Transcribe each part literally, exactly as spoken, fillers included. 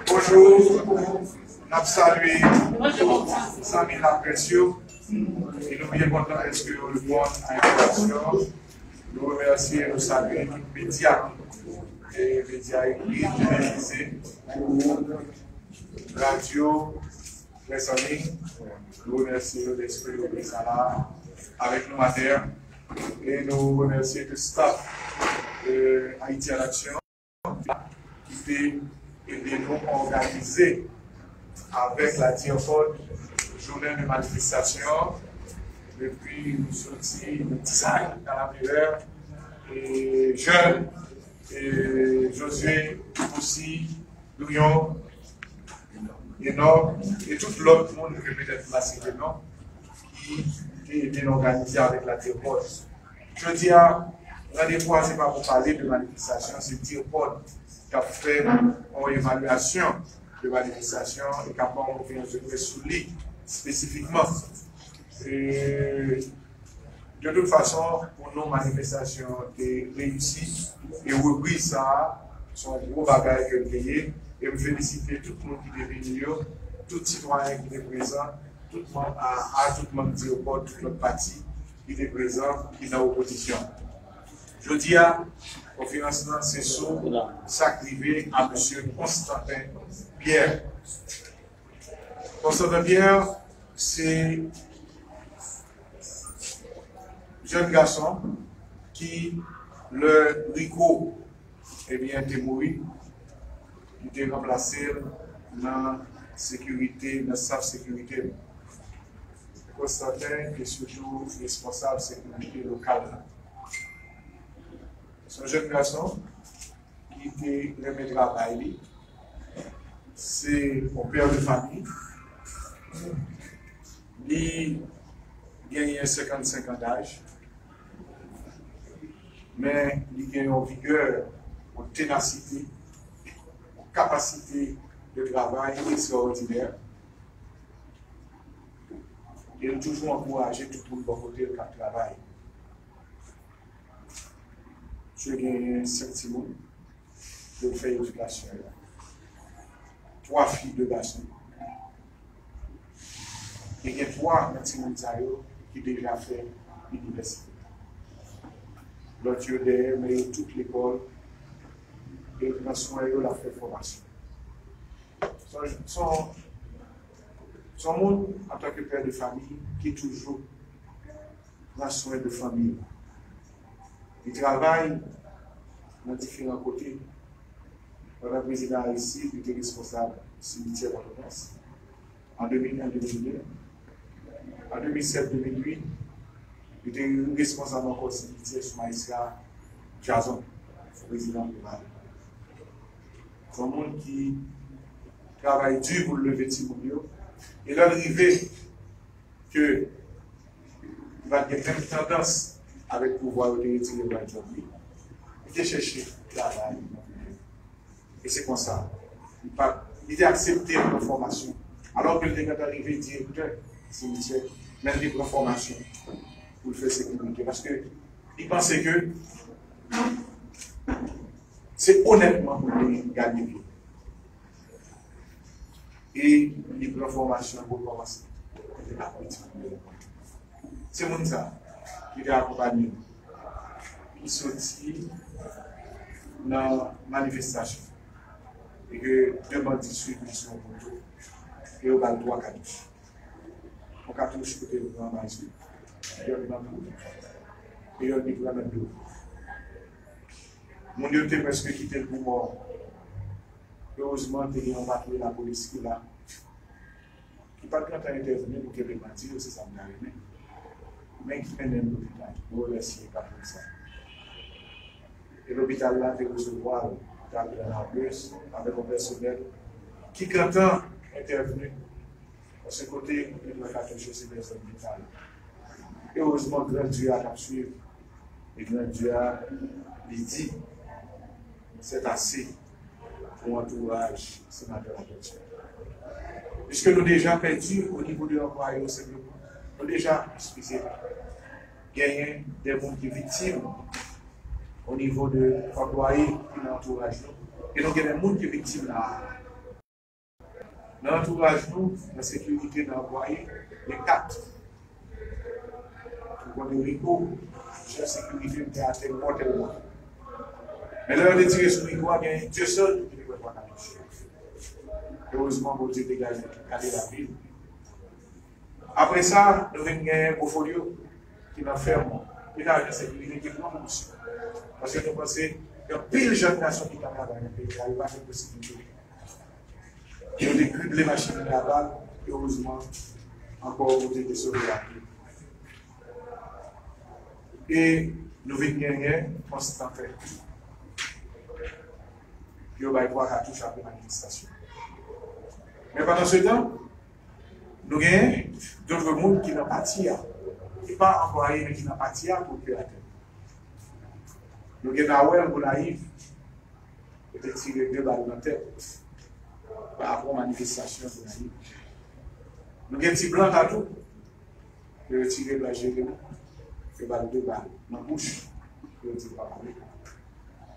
Bonjou, n ap salye zanmi laprès yo, e nou byen kontan dèske yo reponn a envitasyon. Nou remèsye, nou salye tout medya, e medya ekri, televize, radyo, Mezanmi, nou remèsye yo dèske yo prezan la avèk nou atè. E nou remèsye tout staff, euh, Haïti en Action ki te ede nou òganize avèk la DIRPOD jounen de manifestasyon. Depi nou soti, nou di sa nan lapriyè, e jèn, e Josué osi, Brion, Enòk, e tout lòt moun ke petèt m pa site non, ki te ede n òganize avèk la DIRPOD. Jodi a, randevou a se pa pou pale de manifestasyon, se DIRPOD k ap fè yon evalyasyon de manifestasyon e k ap ba yon konferans de près sou li espesifikman. E, De tout fason, pou nou, manifestasyon te reyisi e repriz sa a, se yon gwo bagay ke l te ye. E m felisite tout moun ki te vini yo, tout sitwayen ki te prezan, tout manm A A, tout manm DIRPOD, tout lòt pati ki te prezan, ki nan opozisyon. Jodi a, konferans lan se sou sa k rive a mesye Constantin Pierre. Constantin Pierre, se jèn gason ki, lè Rico, ebyen, te mouri, li te ranplase l nan sekirite, nan staf sekirite l. Constantin te sitou responsab sekirite lokal la. Se yon jèn gason ki te renmen travay li. Se yon pè de fanmi. Li genyen senkannsenk an daj. Men li gen yon vigè, yon tenasite, yon kapasite de travay ekstraòdinè. E li toujou ankouraje tout moun bò kote l k ap travay. Misye genyen senk timoun, yo fè edikasyon yo. Twa fi, de gason. E gen twa nan timoun sa yo ki deja fè inivèsite. Lòt yo dèyè, men yo tout lekòl. E l pran swen yo, l ap fè fòmasyon. Se yon, se yon, se yon moun, antanke pè de fanmi, ki toujou pran swen de fanmi l. Li travay nan diferan kote. Pandan prezidan Aristide, li te responsab simityè Pòtoprens. An de mil en, de mil de, an de mil sèt, de mil uit, li te responsab ankò simityè sou majistra Jason, prezidan Préval. Se yon moun ki travay di pou l leve timoun yo. E lè l rive ke li pa t gen menm tandans avèk pouvwa yo te retire l nan djòb li, li te chèche travay nan prive. E se konsa, li pa, li te aksepte pran fòmasyon. Alò ke l te gentan rive direktè simityè, men l te pran fòmasyon pou l fè sekirite. Paske li panse ke se onètman pou l te gade vi. E li pran fòmasyon pou l kòmanse. Se moun sa ki te akonpanye nou, ki soti nan manifestasyon, e ke de bandi swiv li sou yon moto, e yo ba l twa katouch. Yon katouch kote l pran baz li, yon nan kou, e yon li pran nan do. Moun yo te prèske kite l pou mò. Erezman, te gen yon patwouy lapolis ki la, ki pa t gentan entèvni pou kenbe bandi yo, se sa m ta renmen. Men ki mennen l lopital. Nou remèsye patwouy sa. E lopital la te resevwa l, t al pran labis avèk yon pèsonèl ki gentan entèvni. Paske kote yo pran katouch yo, se dèzòd letal. Erezman, Gran Dye a t ap swiv. E Gran Dye a, li di, c'est assez. pou antouraj senatè Latortue. Piske nou deja pèdi o nivo de anplwaye yo senpleman. Nou deja, eskize, genyen de moun ki viktim o nivo de anplwaye ki nan antouraj nou. E nou gen de moun ki viktim la a. Nan antouraj nou, nan sekirite, nan anplwaye, gen kat. Ou konnen Rico, chèf sekirite, li te atè mòtèlman. Men lè yo te tire sou Rico a, gen de sèl ki te pran katouch. Erezman, Bondye te gade, gade lavi l. Apre sa, nou vin gen Gwofolyo ki nan fèm. Li te ajan sekirite ki pran pwomosyon. Paske nou panse gen anpil jèn gason ki ta travay nan peyi a, yo pa gen posiblite. Yo te krible machin nan a bal, erezman, ankò, Bondye te sove lavi l. E nou vin genyen Konstantin. Yo bay twa katouch apre manifestasyon. Men pandan se tan, nou genyen dòt moun ki nan pati a, ki pa anplwaye, men ki nan pati a, pwokiratè. Nou gen Nawèl Gonayiv, yo te tire de bal nan tèt pa rapò manifestasyon Gonayiv. Nou gen Ti Blan Tatou, yo retire Blan Jeremi, yo ba l de bal nan bouch, yo di l pa pale.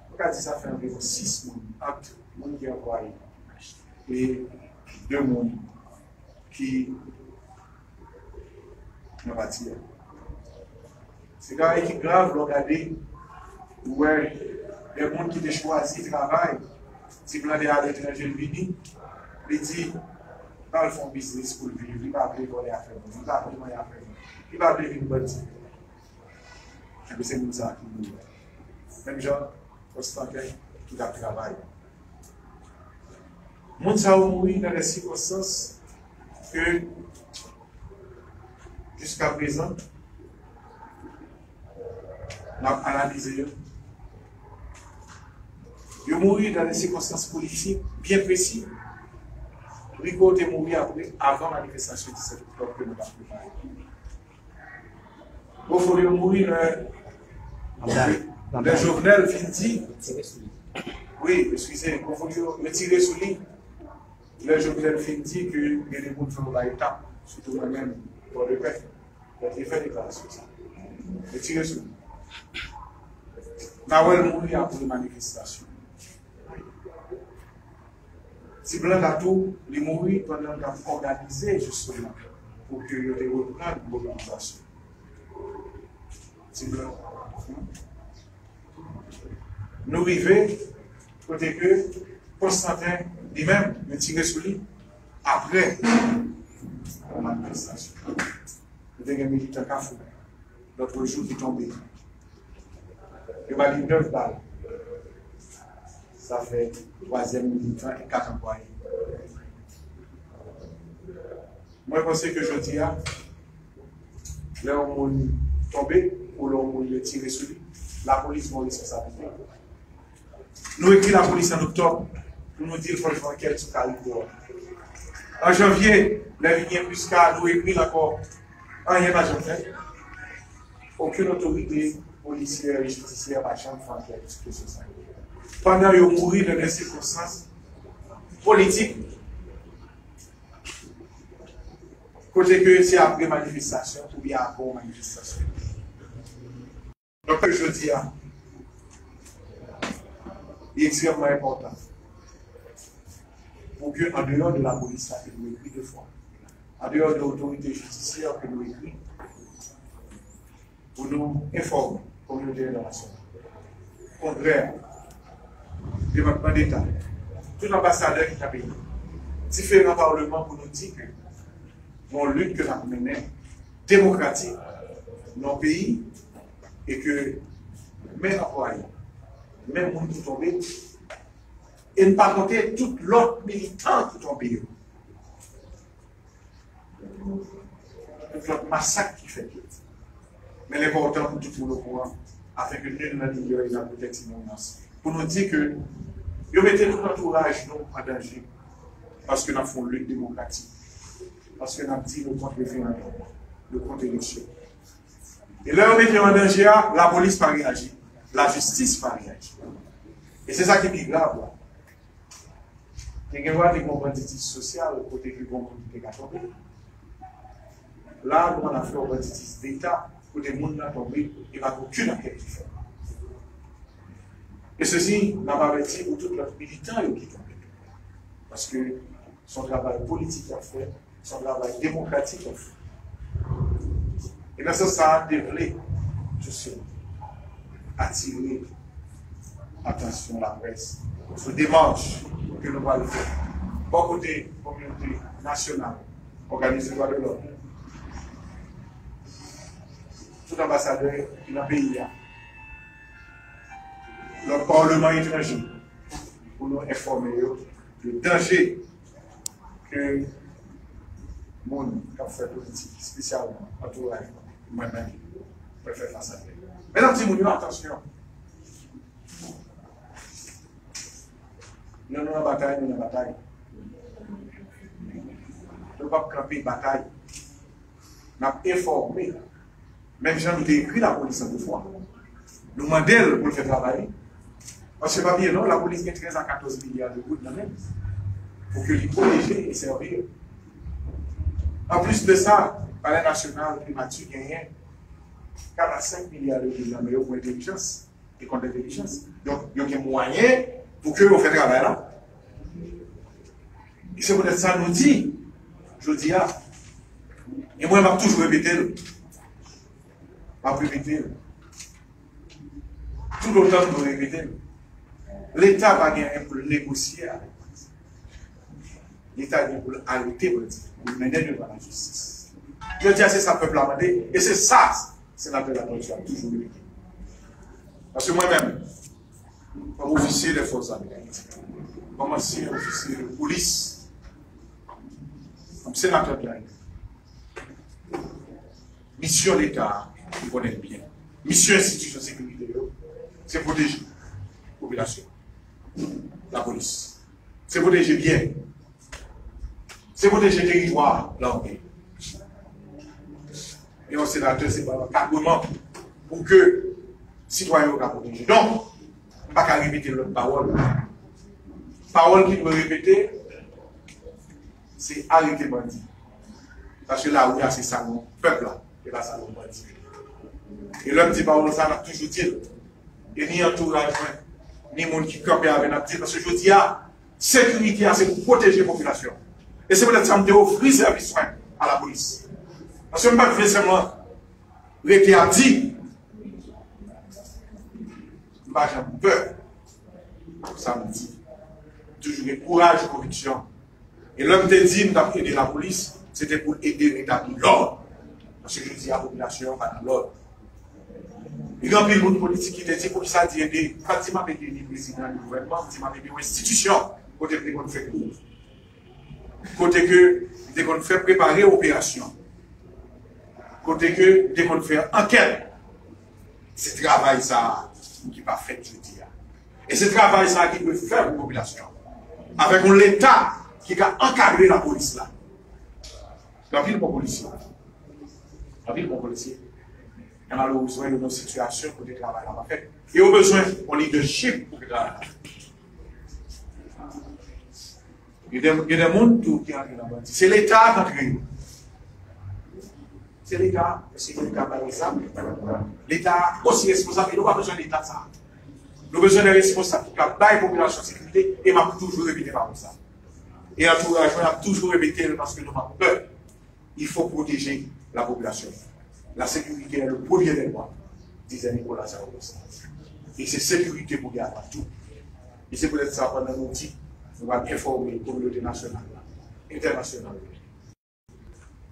Nou ka di sa fè anviwon sis moun, ant moun ki anplwaye e de moun ki nan pati a. Se yon bagay ki grav lè w gade, ou wè, de moun ki te chwazi travay, Ti Blan te aletranje, l vini, li di, l al fè yon biznis pou l viv, li pa vle vòlè afè moun, li pa vle manyen afè moun, li pa vle vin bandi. Ebyen, se moun sa a ki mouri. Menm jan Konstantin ki t ap travay. Moun sa yo mouri nan de sikonstans ke, jiskaprezan, n ap analize yo. Yo mouri nan de sikonstans politik byen presi. Rico te mouri apre, avan manifestasyon disèt oktòb ke nou t ap prepare. Gwofolyo mouri lè, lè Jovenel fin di, wi, eskize, Gwofolyo, yo tire sou li. Lè Jovenel fin di ke gen de moun fè yo bay tap, sitou mwen menm, Pòdepè, lè te fè deklarasyon sa. Yo tire sou li. Nawèl mouri apre manifestasyon. Ti Blan Tatou, li mouri pandan l t ap òganize, jisteman, pou ke yo te reprann mobilizasyon. Ti Blan. Nou rive kote ke Konstantin, li menm, yo tire sou li apre manifestasyon. Nou te gen militan Kafou, lòt jou ki tonbe. Yo ba li nèf bal. Sa fè twazyèm militan e kat anplwaye. Mwen panse ke jodi a, lè yon moun tonbe, ou lè yon moun yo tire sou li, lapolis gen yon responsablite. Nou ekri lapolis an oktòb pou nou di l fò l fè ankèt sou Caricot a. An janvye, lè vin gen enbiskad, nou ekri l ankò. Anyen pa janm fèt. Okenn otorite polisyè e jidisyè pa janm fè ankèt sou kesyon sa yo. Pandan yo mouri nan de sikonstans politik, kote ke se apre manifestasyon oubyen avan yon manifestasyon. Donk, jodi a, li ekstrèmman enpòtan pou ke, an deyò de lapolis la ke nou ekri de fwa, an deyò de otorite jidisyè ke nou ekri, pou nou enfòme kominote entènasyonal, Kongrè a, Depatman Deta, tout anbasadè ki nan peyi, diferan palman pou nou di ke gon lit ke n ap mennen demokratik nan peyi e ke men anplwaye, men moun ki tonbe, e n pa konte tout lòt militan ki tonbe yo. Tout lòt masak ki fèt yo. Men l enpòtan pou tout moun okouran, afenke nul n'en ignore la protection de nos. Pou nou di ke yo mete tout antouraj nou an danje, paske n ap fè yon lit demokratik, paske n ap di nou kont referandòm, nou kont eleksyon. E lè yo mete yo an danje a, lapolis pa reyaji, lajistis pa reyaji. E se sa ki pi grav la. Te gen dwa te gen yon banditis sosyal kote ke gen moun ki te ka tonbe. La, nou ann afè yon banditis deta kote moun nan tonbe e pa gen okenn ankèt ki fèt. E sesi, n ap avèti pou tout lòt militan yo ki tonbe. Paske se yon travay politik y ap fè, se yon travay demokratik y ap fè. E nan sans sa a, te vle, jistèman, atire atansyon laprès sou demach ke nou pral fè bò kote kominote nasyonal, òganize dwa de lòm, tout anbasadè ki nan peyi a, lòt palman etranje, pou nou enfòme yo de danje ke moun k ap fè politik, espesyalman antouraj mwen, mwen menm, mwen fè fas avè yo. Medam, timoun yo, atansyon! Lè nou nan batay, nou nan batay. Nou p ap kanpe batay. N ap enfòme. Menm jan nou te ekri lapolis autrefois. Nou mande l pou l fè travay li. Paske pa bliye non, lapolis gen trèz a katòz milya de goud nan men l pou ke li pwoteje e sèvi yo. Anplis de sa, Palè Nasyonal, Primati genyen kat a senk milya de goud nan men yo pou entèlijans e kontrentèlijans. Donk, yo gen mwayen pou ke yo fè travay la. E se poutèt sa nou di, jodi a, e mwen m ap toujou repete l, m ap repete l, toutotan nou repete l, Leta pa gen anyen pou l negosye avèk bandi. Leta gen pou l arete bandi, pou l mennen devan lajistis. Jodi a, se sa pèp la mande, e se sa Senatè Latortue ap toujou repete. Paske mwen menm, kòm ofisye dè fòs zame, kòm ansyen ofisye de polis, kòm senatè de la Repiblik, misyon Leta a, nou konnen l byen. Misyon enstitisyon sekirite yo, se pwoteje popilasyon, lapolis. Se pwoteje byen. Se pwoteje teritwa, lame. E yon senatè, se pa ankadreman pou ke sitwayen yo ka pwoteje. Donk, m pa ka repete lòt pawòl. Pawòl ki dwe repete, se arete bandi. Paske lari a se salon pèp la, e pa salon bandi. E lè m di pawòl sa, n ap toujou di l. E ni antouraj mwen, ni moun ki kanpe avè n ap di l. Paske jodi a, sekirite a se pou pwoteje popilasyon. E se poutèt sa m te ofri sèvis mwen a lapolis. Paske m pa t vle sèlman rete ap di. M pa janm pè sa m di. M toujou gen kouraj, konviksyon. E lè m te di m t ap ede lapolis, se te pou l ede retabli lòd. Paske jodi a, popilasyon an pa nan lòd. Gen anpil moun politik ki te di, poukisa di ede, pa di m ap ede ni prezidan, ni gouvènman, m di m ap ede yon enstitisyon kote m te konn fè kou. Kote ke m te konn fè prepare operasyon. Kote ke m te konn fè ankèt. Se travay sa a ki pa fèt jodi a. E se travay sa a ki dwe fè pou popilasyon an. Avèk yon Leta ki ka ankadre lapolis la. Gen anpil bon polisye. Gen anpil bon polisye. Men malerezman, yo nan sitiyasyon kote travay la pa fèt. E yo bezwen yon lidèchip pou ke travay la fèt. Gen de, gen de moun tou ki antre nan bandi. Se Leta k antre yo. Se Leta, se Leta bay zam. Leta osi responsab, e nou pa bezwen Leta sa. Nou bezwen de responsab ki ka bay popilasyon sekirite, e m ap toujou repete pawòl sa. E antouraj mwen ap toujou repete l paske nou pa pè. Il faut protéger la population. La sécurité est le premier des droits, disait Nicolas Sarkozy. E se sekirite pou gen avan tou. E se poutèt sa, pandan nou di, nou pral enfòme kominote nasyonal la, entènasyonal la,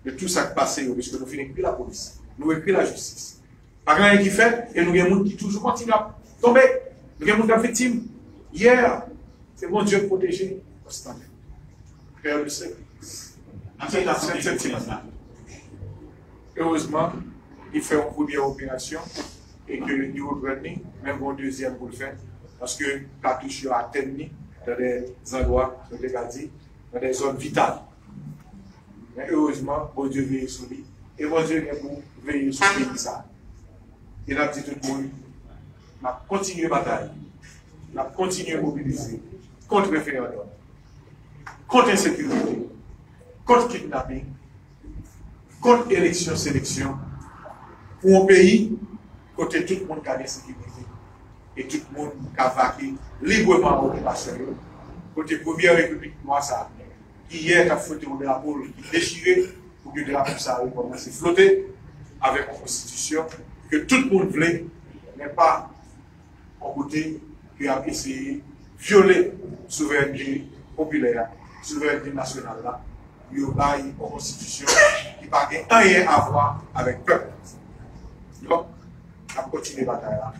de tout sa k pase yo, piske nou fin ekri lapolis, nou ekri lajistis. Pa gen anyen ki fèt, e nou gen moun ki toujou kontinye ap tonbe. Nou gen moun k ap viktim. Yè, se Bondye k pwoteje. Konstan. Kè de sèvis. Nan sèt, sèt, sèt ti moun nan. Erezman, li fè yon premyè operasyon e ke li reprann li, men gon dezyèm pou l fè, paske katouch yo atenn li nan de zandwa, nou te ka di, nan de zòn vital. Men erezman, Bondye veye sou li, e Bondye gen pou veye sou peyi sa. E n ap di tout moun, n ap kontinye batay, n ap kontinye mobilize kont referandòm. kont ensekirite, kont kidnaping, kont eleksyon seleksyon, pou yon peyi kote tout moun ka gen sekirite e tout moun ka vake libreman a okipasyon yo, kote premyè repiblik nwa sa a, ki yè t ap fwote yon drapo l ki dechire, pou ke drapo sa a rekòmanse flote avèk yon konstitisyon ke tout moun vle, men pa yon kote ke y ap eseye vyole souverènte popilè a, souverènte nasyonal la, pou yo bay yon konstitisyon ki pa gen anyen a vwa avèk pèp. Donk, n ap kontinye batay la.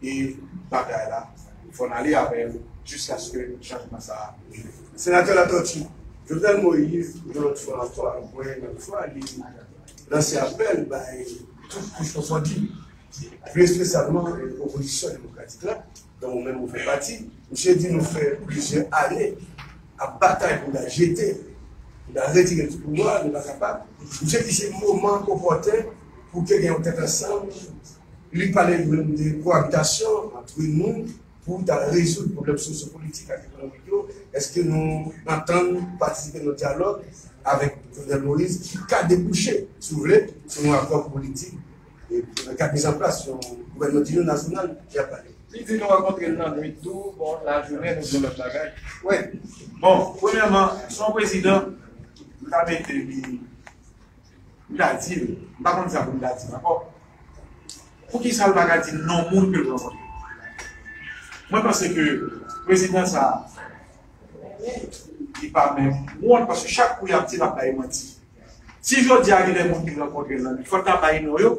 E batay la, fò n ale avè l jiskaske chanjman sa a rive. Senatè Latortue, Jovenel Moïse, yon lòt fwa ankò, ankò yon lòt fwa, li lanse apèl bay tout kouch konfondi, pli espesyalman, eh, opozisyon demokratik la, dont ou menm ou fè pati. Misye di nou fè plizyè ane ap batay pou n ta jete, pou n ta retire l sou pouvwa, nou pa kapab. Misye di se moman opòten pou ke gen yon tèt ansanm. Li pale li menm de koabitasyon ant nou pou ta rezoud pwoblèm sosyopolitik ak ekonomik yo. Èske nou antann patisipe nan dyalòg avèk Jovenel Moïse ki ka debouche, si w vle, sou yon akò politik e nan kad mizanplas yon gouvènman dinyon nasyonal ki ap pale? Li di nou rankontre l nan nwit tou, bon, lajounen nou gen lòt bagay. Wi. Bon, premyèman, se yon prezidan, m ta mete li, m ta di l, m pa konn sa pou m ta di l ankò. Poukisa l pa ka di non moun ke l rankontre? Mwen panse ke prezidan sa a, li pa menm wont, paske chak kou y ap di l ap bay manti. Si jodi a gen de moun ki rankontre l nan nwit, fò l ta bay non yo.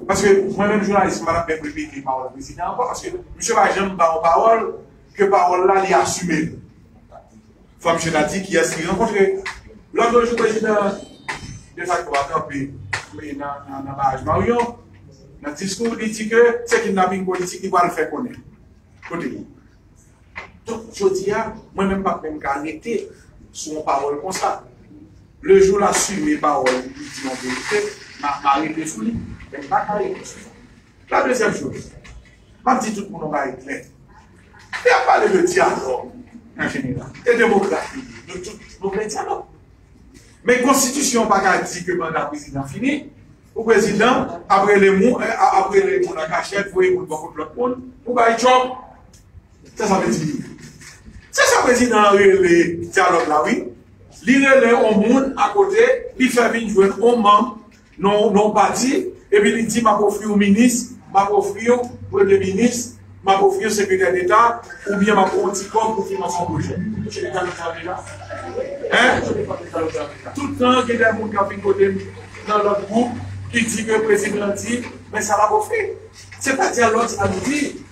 Paske mwen menm jounalis, m pa t ap menm repete pawòl prezidan ankò, paske misye pa janm ba yon pawòl, ke pawòl la li asime l. Fò misye ta di kiyès li rankontre. Lòt jou prezidan defakto a kanpe nan, nan, nan baraj Marion, nan diskou li di ke se kidnaping politik li pral fè konnen. Kote li? Donk, jodi a, mwen menm m p ap menm ka rete sou yon pawòl konsa. Le jou l asime pawòl, li di yon verite, m a, m a rete sou li, men m pa ka rete sou sa. La dezyèm choz, m ap di tout moun yon bagay klè. Lè y ap pale de dyalòg an jeneral, e demokrat li ye, nou tout, nou vle dyalòg. Men konstitisyon an pa ka di ke manda prezidan fini, pou prezidan ap rele moun, ap rele moun an kachèt, voye moun bò kot lòt moun, pou bay djòb. Sa sa vle di? Se sa prezidan an rele dyalòg la, wi. Li rele yon moun akote, li fè vin jwenn yon manm nan, nan yon pati, epi li di, "M ap ofri w minis, m ap ofri w premye minis, m ap ofri w sekretè deta, oubyen m ap ofri w ti kòb pou finanse yon pwojè." Misye te ka nan dyalòg la? Hein? Tout tan, gen de moun k ap vin kote m nan lòt gwoup, ki di ke prezidan di, men sa l ap ofri. Se pa dyalòg sa nou di.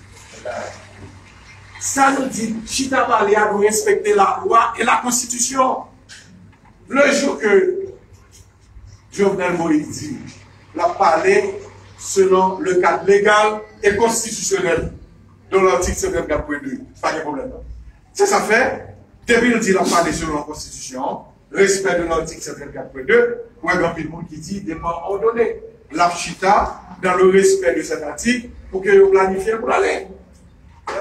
Sa nou di, chita pale a dwe respekte lalwa e la konstitisyon. Le jou ke Jovenel Moïse di l ap pale selon le kad legal e konstitisyonèl de l'article cent trente-quatre point deux, pa gen pwoblèm non. Se sa fè, depi l di l ap pale selon konstitisyon an, respè de l'article cent trente-quatre point deux, ou wè gen anpil moun ki di depan òdone. L ap chita dans le respect de cet article pou ke yo planifye l pou l ale.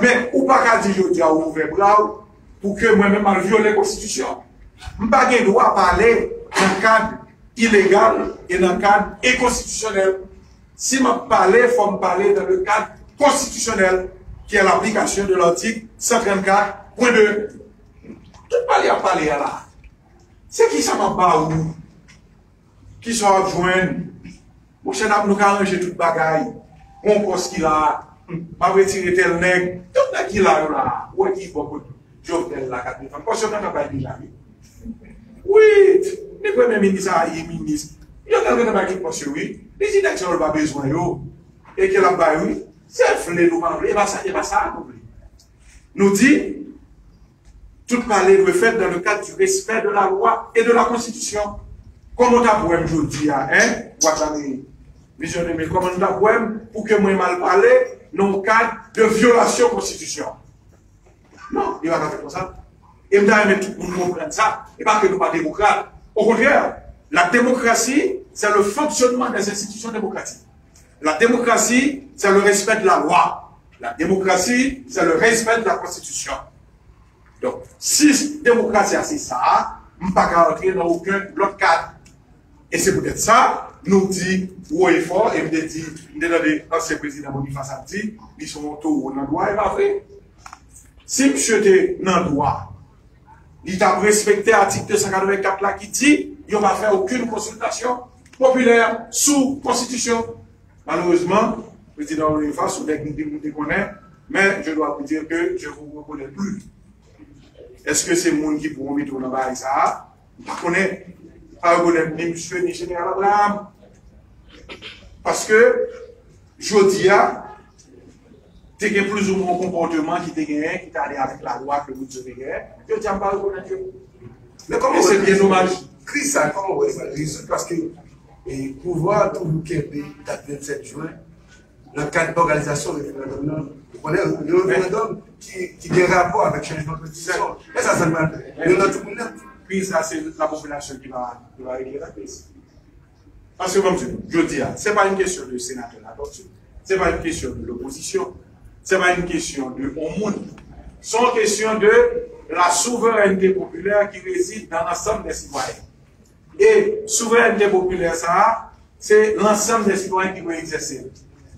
Men ou pa ka di jodi a ou ouvè bra w pou ke mwen menm al vyole konstitisyon. M pa gen dwa pale nan kad ilegal e nan kad enkonstitisyonèl. Si m ap pale, fò m pale dans le cadre constitutionnel, qui est l'application de l'article cent trente-quatre point deux. Tout pale y ap pale a la, se kisa m ap ba ou? Kisa w ap jwenn? Monchè, n ap, nou ka ranje tout bagay. Gon pòs ki la a, m ap retire tèl nèg. Tout nèg ki la yo la a, ou wè ki bò kot Jovenel la k ap defann. Pòs yo gentan bay deja, wi. Wi, ni premye minis a, ni minis. Yo gentan bay tout pòs yo, wi. Li di nèg sa yo l pa bezwen yo. E ke l ap bay, wi. Se vle nou pa vle, e pa sa, e pa sa nou vle. Nou di, tout pale dwe fèt dans le cadre du respect de la loi et de la constitution. Kòman w t ap wè m jodi a, en? Bwat la meri. Vizyon de mil, kòman w t ap wè m pou ke mwen m al pale nan yon kad de vyolasyon konstitisyon? Non, li pa ka fèt konsa. E m ta renmen tout moun konprann sa. E pa ke nou pa demokrat. Au contraire, la démocratie, c'est le fonctionnement des institutions démocratiques. La démocratie, c'est le respect de la loi. La démocratie, c'est le respect de la Constitution. Donk, si demokrasi a se sa a, m pa ka rantre nan okenn lòt kad. E se poutèt sa, nou di wo e fò, e m te di, m te tande ansyen prezidan Boniface ap di, li se yon towo nan dwa, e pa vre. Si misye te nan dwa, li t ap respekte atik de san katrevenkat la ki di, yo pa fè okenn konsiltasyon popilè sou konstitisyon. Malerezman, prezidan Boniface, ou nèg m te konnen, men je dois vous dire que je vous reconnais plus. Èske se moun ki pou mete w nan bagay sa a? M pa konnen. M pa rekonèt ni misye, ni jeneral Abraham. Paske, jodi a, te gen plizoumwen yon konpòteman ki te genyen, ki te ale avèk lalwa ke Bondye te genyen. Jodi a, m pa rekonèt yo. Men kòman w wè kriz sa? Kriz sa, kòman w wè sa? Kriz, paske, e, pouvwa a toujou kenbe dat vennsèt jen nan kad òganizasyon referandòm nan. Ou konnen, yon referandòm ki, ki gen rapò avèk chanjman konstitisyon. Men sa, sa n pral fè. Nou nan tout moun nan. Kriz la, se lapopilasyon ki va, ki va regle lakriz. Paske, kòm di nou, jodi a, se pa yon kesyon de senatè Latòti, se pa yon kesyon de lopozisyon, se pa yon kesyon de yon moun. Se yon kesyon de la souveraineté populaire qui réside dans l'ensemble des citoyens. E souverènte popilè sa a, se lansanm de sitwayen ki dwe egzèse l.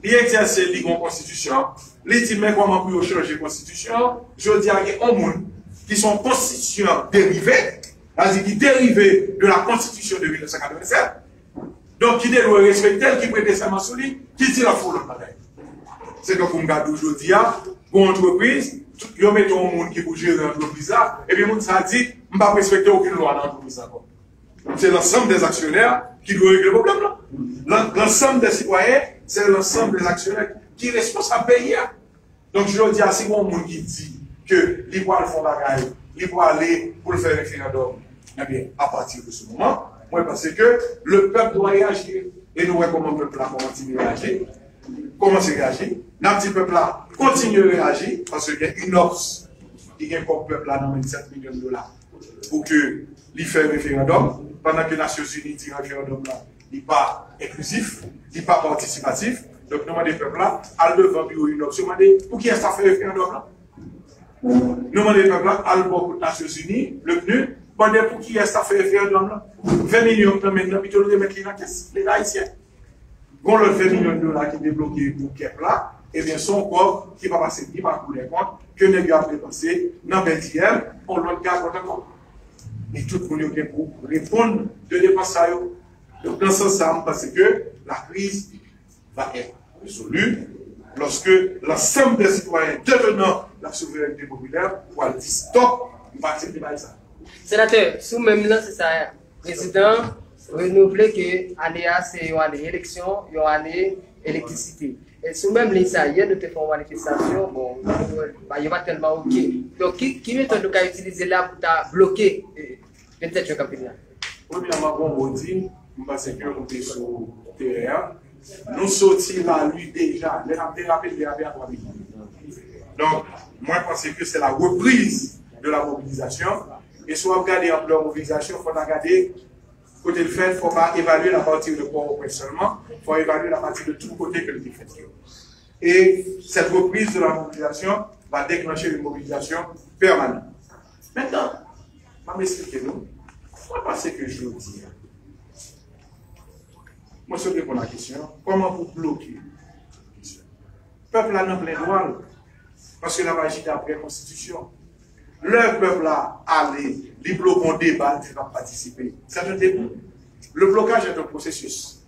Li egzèse l, li gen yon konstitisyon, li di men kòman pou yo chanje konstitisyon an. Jodi a gen yon moun ki se yon konstitisyon derive, sa vle di ki derive de la konstitisyon de mil nèf san katrevennsèt, donk ki te dwe respekte l, ki prete sèman sou li, ki di l ap fè yon lòt bagay. Se tankou m ka di w jodi a, gen yon antrepriz, yo mete yon moun ki pou jere antrepriz la, epi moun sa a di, m p ap respekte okenn lwa nan antrepriz la ankò. Se lansanm dè aksyonè ki dwe regle pwoblèm nan. Lan-, lansanm dè sitwayen, se lansanm dè aksyonè ki responsab peyi a. Donk, jodi a, si gen yon moun ki di ke li pral fè yon bagay, li prale pou l fè referandòm, ebyen, apati de se moman, mwen panse ke le peuple doit réagir. E nou wè kòman pèp la kòmanse reyaji, kòmanse reyaji. N ap di pèp la kontinye reyaji, paske gen inops ki gen kòb pèp la nan men l, sèt milyon dola, pou ke li fè referandòm, pandan ke Nasyonzini di referandòm lan, li pa enklizif, li pa patisipatif. Donk, nou mande pèp la, al devan biwo inops yo, mande pou kiyès t ap fè referandòm lan. Nou mande pèp la, al bò kot Nasyonzini, le PNUD, mande pou kiyès t ap fè referandòm lan. Ven milyon k nan men l lan, pito l remèt li nan kès Leta ayisyen. Gon lòt ven milyon dola ki debloke pou kep la, ebyen, se yon kòb ki pa pase ni pa Kou dè kont, ke nèg yo ap depanse nan bèdiyèl, yon lòt gagòt ankò. E tout moun yo gen pou reponn de depans sa yo. Donk, nan sans sa, m panse ke la crise va être résolue lorsque l'ensemble des citoyens détenant la souveraineté populaire pral di stop, m pa aksepte bagay sa. Senatè, sou menm lansè sa a, prezidan an renouvle ke ane a se yon ane eleksyon, yon ane elektrisite. E sou menm liy sa, yè nou te fè yon manifestasyon, bon, yo pa tèlman oke. Donk, ki, ki metòd nou ka itilize la pou ta bloke, eh, vennsèt jen k ap vini an? Premyèman, bon, Rodi, m panse ke ou te sou teren an. Nou soti Lali deja. Lè n ap derape, n derape a twa minit. Donk, mwen panse ke se la reprise de la mobilisation. E si w ap gade anplè mobilizasyon, fò n a gade kote l fèt, fò pa evalye l apati de Pòtoprens sèlman, fò evalye l apati de tout kote ke l te fèt yo. Et cette reprise de la mobilisation va déclencher une mobilisation permanente. Maintenant, m ap esplike nou, mwen panse ke jodi a, mwen sot reponn a kesyon an, kòman pou bloke kesyon? Pèp la nan plen dwa l, paske l ap aji daprè konstitisyon. Lè pèp la ale, li bloke yon deba, li di l p ap patisipe. C'est un début. Le blocage est un processus.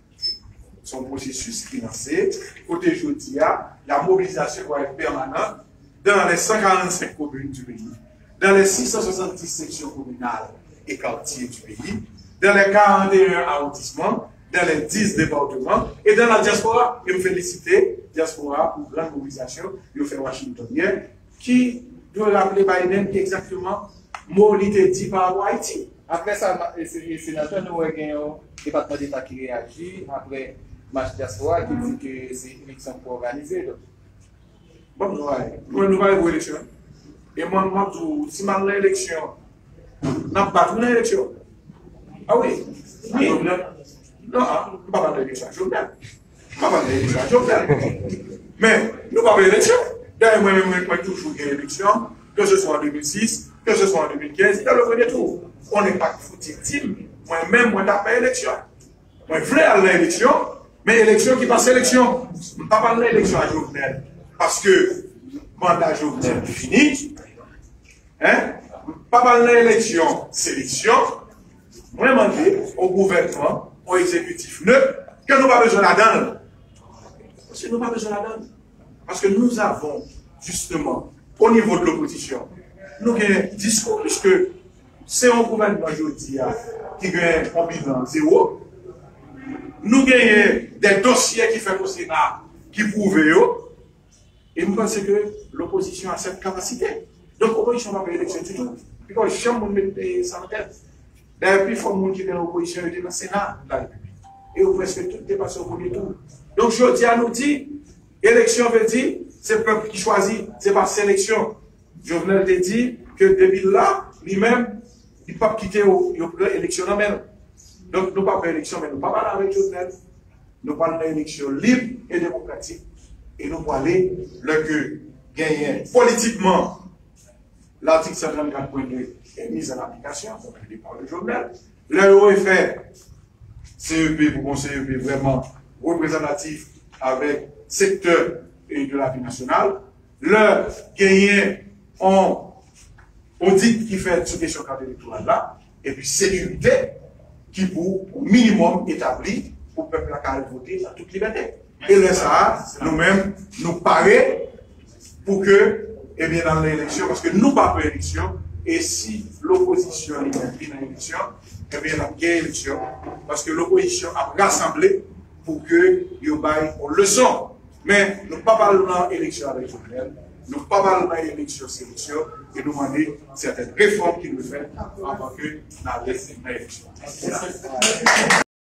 Se yon pwosesis ki lanse, kote jodi a, la mobilisation doit être permanente dans les cent quarante-cinq communes du pays, dans les six cent soixante-dix sections communales et quartiers du pays, dans les quarante et un arrondissements, dans les dix départements et dans la diaspora. E m felisite dyaspora a pou gran mobilizasyon yo fè Washington yè, ki dwe raple Biden egzakteman mo li te di pa rapò a Ayiti. Apre sa, ma-, e se-, e senatè, nou wè gen yon Depatman Deta ki reyaji apre mach dyaspora ki di ke se eleksyon k pou òganize. Donk, bon, nou pa, nou, nou pa pou eleksyon. E mwen, m ap di w, si m al nan eleksyon, n ap bat ou nan eleksyon. A wi. Wi. Non, a, m pa pral nan eleksyon ak Jovenel. M pa pral nan eleksyon ak Jovenel. Men, nou pa pral eleksyon. Dayè, mwen menm, mwen, mwen toujou gen eleksyon. Que ce soit en deux mille six, que ce soit en deux mille quinze, il a le vrai détour. On n'est pas foutu team. Mwen menm, mwen ta fè eleksyon. Mwen vle al nan eleksyon, men eleksyon ki pa seleksyon. M p ap al nan eleksyon a Jovenel, paske manda Jovenel fini. Hein? M p ap al nan eleksyon seleksyon. Mwen mande yon gouvènman, yon egzekitif nèt, ke nou pa bezwen ladan l. Paske nou pa bezwen ladan l. Parce que nous avons, justement, au niveau de l'opposition, nou gen diskou, puisque se yon gouvènman jodi a ki gen yon bilan zewo. Nou genyen de dosye ki fèt o Sena ki pwouve yo. E m panse ke lopozisyon a sèt kapasite. Donk, opozisyon pa fè eleksyon ditou. Because janm moun met peye sa nan tèt. Dayè, pifò moun ki te nan opozisyon, yo te nan Sena la Repiblik. E yo prèske tout te pase o premye tou. Donk, jodi a, nou di, eleksyon vle di, se pèp ki chwazi, se pa seleksyon. Jovenel te di ke depi l la, li menm, li p ap kite yo, yo pran eleksyon nan men l. Donk, nou p ap fè eleksyon, men nou p ap ale avèk Jovenel. Nou pral nan eleksyon lib e demokratik. E nou prale lè ke genyen politikman latik san trannkat pwen de est mis en application, donc le départ de Jovenel. Lè yo refè C E P pou gon C E P vrèman reprezantatif avèk sektè e de lavi nasyonal. Lè genyen on odit ki fèt sou kesyon kat elektoral la, epi sekirite ki pou, o minimòm, etabli pou pèp la ka al vote an tout libète. E lè sa a, nou menm, nou pare pou ke, ebyen, n al nan eleksyon, paske nou pa pè eleksyon, e si lopozisyon li menm vin nan eleksyon, ebyen, n ap gen eleksyon, paske lopozisyon ap rasanble pou ke yo bay yon leson. Men, nou p ap al nan eleksyon avèk Jovenel, nou p ap al nan eleksyon seleksyon, e nou mande sètèn refòm ki dwe fèt anvan ke n ale nan eleksyon.